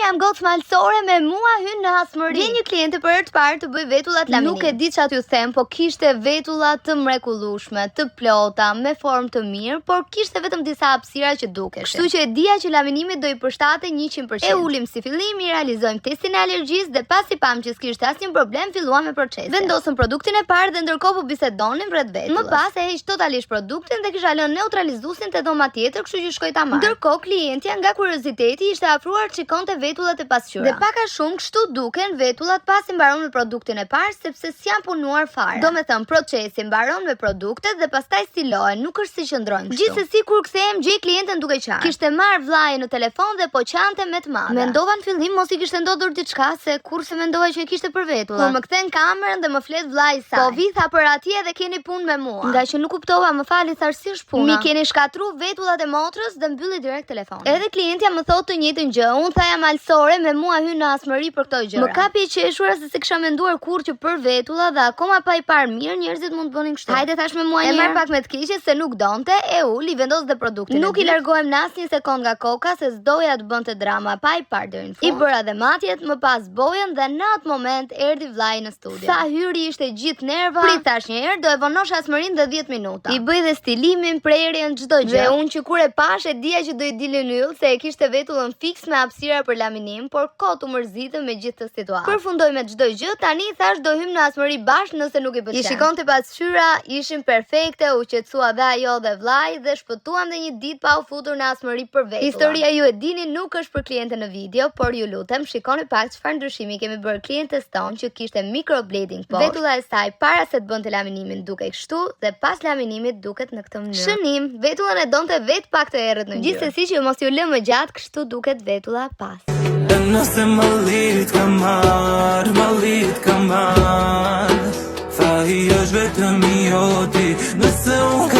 jam gocë malësore me mua hyn në hasmëri. Vjen një kliente për herë të parë të bëj vetullat laminim. Nuk e di çfarë t'ju them, po kishte vetulla të mrekullueshme, të plota, me formë të mirë, por kishte vetëm disa hapësira që dukeshin. Kështu që e dija që laminimi do i përshtatej 100%. E ulim si fillim, i realizojmë testin e alergjisë dhe pasi pamë që s'kishte asnjë problem, filluam me procesin. Vendosëm produktin e parë dhe ndërkohë po bisedonim rreth vetullës. Më pas e heq totalisht produktin dhe kisha lënë neutralizuesin te dhoma tjetër, kështu që shkoj ta marr. Ndërkohë klientja nga kurioziteti ishte afruar të shikonte vetullat e pasqyra. Dhe pak a shumë kështu duken vetullat pasi mbaron me produktin e parë sepse s'janë punuar fare. Domethënë procesi mbaron me produktet dhe pastaj stilohen, nuk është si qëndrojnë kështu. Gjithsesi kur kthehem gjej klienten duke qarë. Kishte marrë vllai në telefon dhe po qante me të madhe. Mendova në fillim mos i kishte ndodhur diçka se kurrë s'e mendova që e kishte për vetullat. Kur më kthen kamerën dhe më flet vllai i saj. Po vi tha për atje dhe keni punë me mua. Nga që nuk kuptova, më fal i thash si është puna. M'i keni shkatru vetullat e motrës dhe mbylli direkt telefonin. Edhe klientja më thotë të njëjtën gjë. Unë tha jam malësore, me mua hyn në hasmëri për këto gjëra. Më kapi e qeshura se s'e kisha menduar kurrë që për vetulla dhe akoma pa i parë mirë njerëzit mund të bënin kështu. Hajde thash me mua një. E marr pak me të keqe se nuk donte, e ul, i vendos dhe produktin. Nuk i largohem në asnjë sekond nga koka se s'doja të bënte drama pa i parë deri në fund. I bëra dhe matjet, më pas bojën dhe në atë moment erdhi vllai në studio. Sa hyri ishte gjithë nerva. Prit thash një herë, do e vonosh hasmërinë dhe 10 minuta. I bëj dhe stilimin, prerjen, çdo gjë. Dhe unë që kur e pash e dija që do i dilin yll se e kishte vetullën fiks me hapësira për laminim, por kot u mërzitëm me gjithë këtë situatë. Përfundoi me çdo gjë, tani i thash do hym në hasmëri bashkë nëse nuk i pëlqen. I shikonte pasqyra, ishin perfekte, u qetësua dhe ajo dhe vllai dhe shpëtuam dhe një ditë pa u futur në hasmëri për vetulla. Historia ju e dini nuk është për kliente në video, por ju lutem shikoni pak çfarë ndryshimi kemi bërë klientes tonë që kishte microblading poshtë. Vetulla e saj para se të bënte laminimin dukej kështu dhe pas laminimit duket në këtë mënyrë. Shënim, vetullën e donte vetë pak të errët në ngjyrë. Gjithsesi që mos ju lë më gjatë, kështu duket vetulla pas. E nëse mallit ka marrë, mallit ka marrë Faji është vetëm i joti Nëse unë ka...